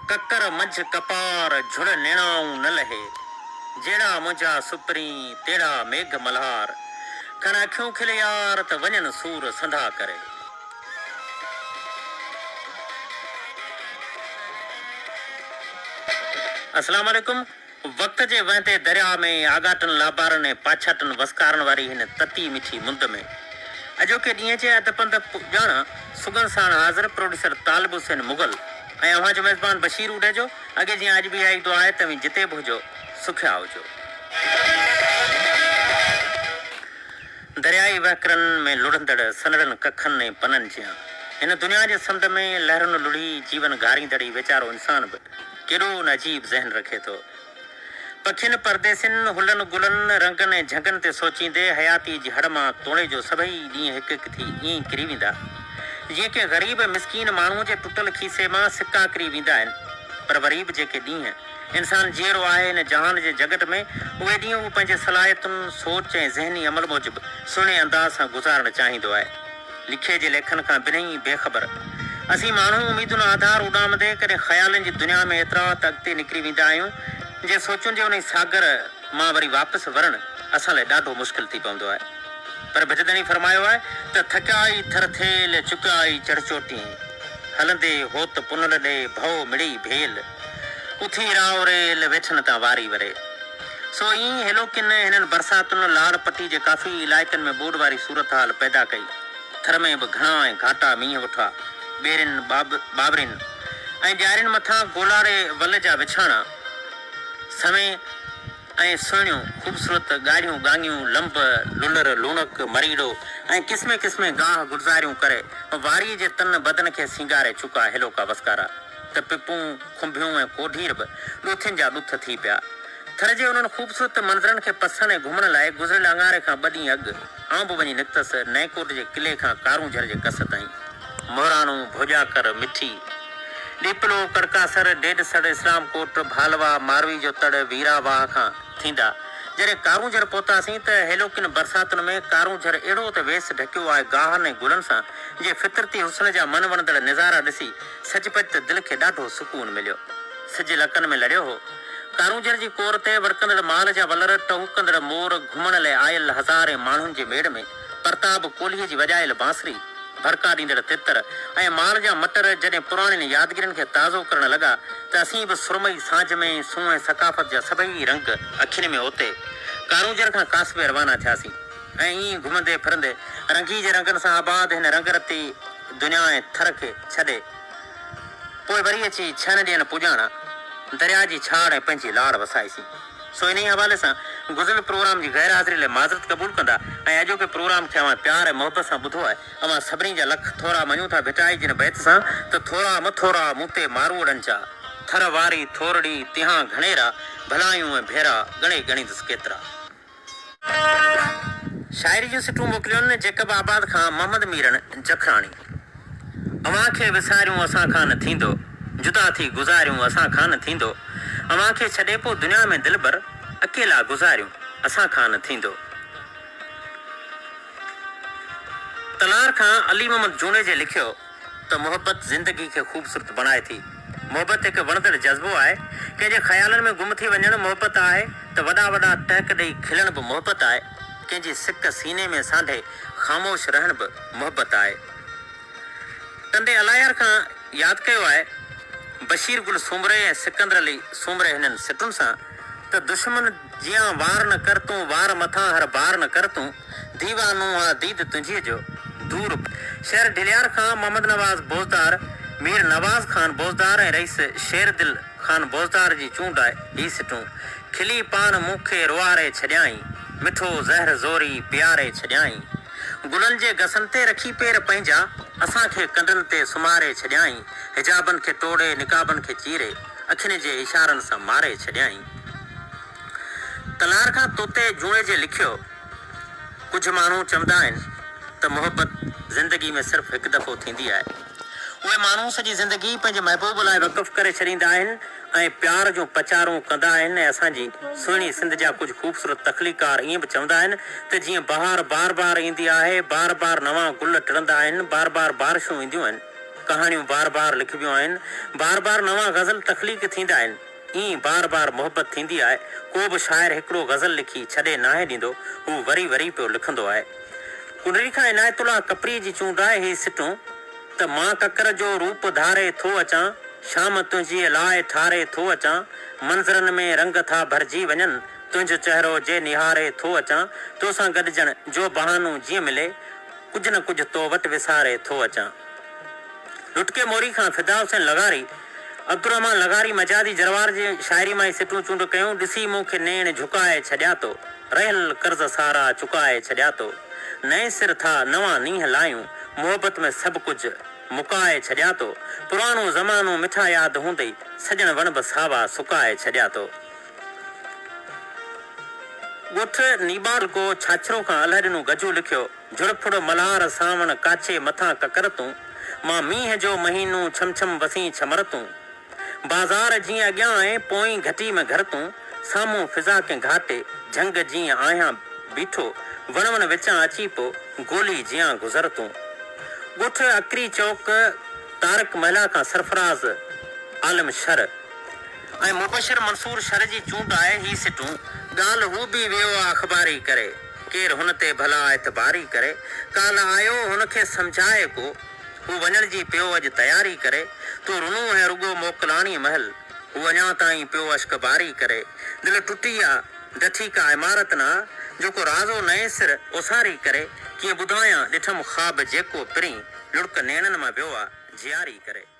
ڪڪر منجهه ڪپار، جھڙ نيڻائون نه لهي. جهڙا منهنجا سپرين، تهڙا ميگهه ملهار. کڻ اکيون کل يار، ته وڃن سور سنڌا ڪري. اسلام عليڪم وقت جي وهندي درياء ۾ آڳاٽن لابارن ۽ پاڇاٽن وسڪارن واري هن تتي مٺي مند ۾ اڄوڪي ڏينهن جي اڌ پنڌ پڄاڻان سگهن ساڻ حاضر پروڊيوسر طالب حسين مغل ۽ اوهان جو ميزبان بشير اوڍيجو اڳي جيان اڄ به اها ئي دعا آهي ته اوهين جتي به هجو سکيا هجو. دريائي وهڪرن ۾ لڙهندڙ سنهڙن ڪکن ۽ پنن جيان هن دنيا جي سمنڊ ۾ لهرن لڙهي جيون گهاريندڙ هي ويچارو انسان به ڪيڏو نه عجيب ذهن رکي ٿو. پکين، پرديسين، هلن گلن، رنگن ۽ جهنگن تي سوچيندي حياتيء جي هڙ مان توڻي جو سڀئي ڏينهن هڪ هڪ ٿي ائين ئي ڪري ويندا، جيئن ڪنهن غريب ۽ مسڪين ماڻهوء جي ٽٽل کيسي مان سڪا ڪري ويندا آهن، پر وري به جيڪي ڏينهن انسان جيئرو آهي هن جهان جي جڳت ۾، اهي ڏينهن هو پنهنجي صلاحيتن، سوچ ۽ ذهني عمل موجب سهڻي انداز سان گذارڻ چاهيندو آهي. لکي جي ليکن کان بنهه ئي بي خبر. اسين ماڻهو اميدن آڌار اڏامندي ڪڏهن خيالن جي دنيا ۾ ايترا ته اڳتي نڪري ويندا آهيون، جي سوچن جي انهي ساگر مان وري واپس ورڻ اسان لاء ڏاڍو مشڪل ٿي پوندو آهي. پر ڀٽ ڌڻي فرمايو آهي ته ٿڪيا ئي ٿر ٿيل، چڪيا ئي چڙهه چوٽين، هلندي هوت پنهل ڏي، ڀؤ مڙئي ڀيل، اٿي راء ريل، ويٺن تان واري وري. سو ائين ئي هيلوڪين هنن برساتن لاڙ پٽي جي ڪافي علائقن ۾ ٻوڏ واري صورتحال پيدا ڪئي. ٿر ۾ به گهڻا ۽ گهاٽا مينهن وٺا. ٻيرين، ٻاٻرين ۽ ڄارين مٿان گولاڙي ول جا وڇاڻا، سوين ۽ سهڻيون خوبصورت ڳاڙهيون ڳاڱيون، لنب، لولر، لوڻڪ، مريڙو ۽ قسمين قسمين گاهه گلزاريون ڪري واريء جي تن بدن کي سينگاري چڪا هيلوڪا وسڪارا ته پپون، کنڀيون ۽ ڪوڍير به ڏوٿين جا ڏٿ ٿي پيا. ٿر جي انهن خوبصورت منظرن کي پسڻ ۽ گهمڻ لاء گذريل اڱاري کان ٻه ڏينهن اڳ آئون به وڃي نڪتس نئين ڪوٽ جي قلعي کان ڪارونجهر جي ڪس تائين. مهراڻو، ڀوڄاڪر، مٺي، ڏيپلو، ڪڙڪاسر، ڊيڊ سڙ، اسلام ڪوٽ، ڀالوا، ماروي جو تڙ، ويرا واهه کان ٿيندا جڏهن ڪارونجهر پهتاسين ته هيلوڪين برساتن ۾ ڪارونجهر اهڙو ته ويس ڍڪيو آهي گاهن ۽ گلن سان جي فطرتي حسن جا من وڻندڙ نظارا ڏسي سچ پچ ته دل کي ڏاڍو سڪون مليو. سج لڪن ۾ لڙيو هو. ڪارونجهر جي ڪور تي وڙڪندڙ مال جا ولر، ٽهوڪندڙ مور، گهمڻ لئه آيل هزارين ماڻهن جي ميڙ ۾ پرتاب ڪولهيء جي وڄايل بانسري، ڀڙڪا ڏيندڙ تتر ۽ مال جا مٽر جڏهن پراڻين يادگيرين کي تازو ڪرڻ لڳا ته اسين به سرمئي سانجهه ۾ سونهن ثقافت جا سڀئي رنگ اکين ۾ اوتي ڪارونجهر کان ڪاسبي روانا ٿياسين ۽ ائين گهمندي ڦرندي رنگي جي رنگن سان آباد هن رنگ رتي دنيا ۽ ٿر کي ڇڏي پوء وري اچي ڇهن ڏينهن پڄاڻان درياء جي ڇاڙ ۽ پنهنجي لاڙ وسائيسين. سو انهيء حوالي سان گذريل پروگرام جي غير حاضري لاء معذرت قبول ڪندا ۽ اڄوڪي پروگرام کي اوهان پيار ۽ محبت سان ٻڌو آهي. اوهان سڀني جا لک ٿورا مڃون ٿا ڀٽائي جن بيت سان ته ٿورا م ٿورا مون تي ماروئڙن جا، ٿر واري ٿورڙي تنهان گهڻيرا، ڀلايون ۽ ڀيرا ڳڻي ڳڻيندس ڪيترا. شاعري جون سٽون موڪليون جيڪب آباد کان محمد ميرڻ جکراڻي. اوهان کي وساريون اسان کان نه ٿيندو، جدا ٿي گذاريون اسان کان نه ٿيندو، اوهان کي ڇڏي پو دنيا ۾ دلبر، اڪيلا گذاريون اسان کان نه ٿيندو. تلهار کان علي محمد جوڻيجي لکيو ته محبت زندگي کي خوبصورت بڻائي ٿي. محبت هڪ وڻندڙ جذبو آهي. ڪنهن جي خيالن ۾ گم ٿي وڃڻ محبت آهي ته وڏا وڏا ٽهڪ ڏئي کلڻ به محبت آهي. ڪنهن جي سڪ سيني ۾ سانڍي خاموش رهڻ به محبت آهي. ٽنڊي الايار کان ياد ڪيو آهي بشير گل سومري ۽ سڪندر علي سومري هنن سٽن سان ته دشمن جيان وار نه ڪر تون وار مٿان هر بار نه ڪر تون ديوانو آ ديد تنهنجيء جو دور شهر ڍليار کان محمد نواز بوزدار، مير نواز خان بوزدار ۽ رئيس شير دل خان بوزدار جي چونڊ آهي هي سٽون، کلي پاڻ مون کي روئاري ڇڏيائين، مٺو زهر زوري پياري ڇڏيائين. گلن جي گسن تي رکي پير پنهنجا، اسان کي ڪنڊن تي سمهاري ڇڏيائين. حجابن کي ٽوڙي، نقابن کي چيري، اکين جي اشارن سان ماري ڇڏيائين. تلهار کان توتي جوڻيجي لکيو. ڪجهه ماڻهو چوندا آهن ته محبت زندگي ۾ صرف هڪ دفعو ٿيندي آهي. اهي ماڻهو سڄي زندگي پنهنجي محبوب لاء وقف ڪري ڇڏيندا آهن ۽ پيار جون پچارون ڪندا آهن ۽ اسان جي سهڻي سنڌ جا ڪجهه خوبصورت تخليقڪار ائين به چوندا آهن ته جيئن بهار بار بار ايندي آهي، بار بار نوان گل ٽڙندا آهن، بار بار بارشون اينديون آهن. ڪهاڻيون بار بار لکبيون آهن، بار بار نوان غزل تخليق ٿيندا آهن، ائين بار بار محبت ٿيندي آهي، ڪو به شاعر هڪڙو غزل لکي ڇڏي ناهي ڏيندو، هو وري وري پيو لکندو آهي. ڪنري کان عنايت الله ڪپري جي چونڊ آهي هي سٽون ته مان ڪڪر جو روپ ڌاري ٿو اچان، شام تنهنجيء لاء ٺاري ٿو اچان، منظرن ۾ رنگ ٿا ڀرجي وڃن، تنهنجو چهرو جي نهاري ٿو اچان، توسان گڏجڻ جو بهانو جيئن ملي، ڪجهه نه ڪجهه تو وٽ وساري ٿو اچان. لٽڪي موري کان فدا حسين لغاري، عبدالرحمان لغاري مجازي جروار جي شاعري مان هي سٽون چونڊ ڪيون، ڏسي مون کي نيڻ جهڪائي ڇڏيا تو، رهيل قرض سارا چڪائي ڇڏيا تو، نئين سر ٿا نوان نينهن لايون، محبت ۾ سڀ ڪجهه مڪائي ڇڏيا تو، پراڻو زمانو مٺا ياد هوندئي، سڄڻ وڻ به ساوا سڪائي ڇڏيا تو. ڳوٺ نيٻالڪو ڇاڇرو کان الهڏنو گجو لکيو، جھڙ ڦڙ ملهار سانوڻ ڪاڇي مٿان ڪڪر تون، مان مينهن جو مهينو ڇم ڇم وسين ڇمر تون. بازار جيئن اڳيان ۽ پوئين گهٽي ۾ گهر تون، سامهون فضا ڪنهن گهاٽي جهنگ جيئن آهيان بيٺو، وڻ وڻ وچان اچي پو گولي جيان گذر تون. ڳوٺ اڪري چوڪ طارق محلا کان سرفراز عالم شھر. ۽ مبشر منصور شر جي چونڊ آهي هي سٽون، ڳالهه هو به ويو آ اخباري ڪري، ڪير هن تي ڀلا اعتباري ڪري، ڪالهه آيو هن کي سمجهائي ڪو، هو وڃڻ جي پيو اڄ تياري ڪري، تون رنو هين رڳو موڪلاڻي مهل، هو اڃا تائين پيو اشڪباري ڪري، دل ٽٽي آ ڊٺي ڪا عمارت نه آ، جو ڪو رازو نئين سر اوساري ڪري، ڪيئن ٻڌايان ڏٺم خواب جيڪو پرين، لڙڪ نيڻن مان ويو آ جياري ڪري.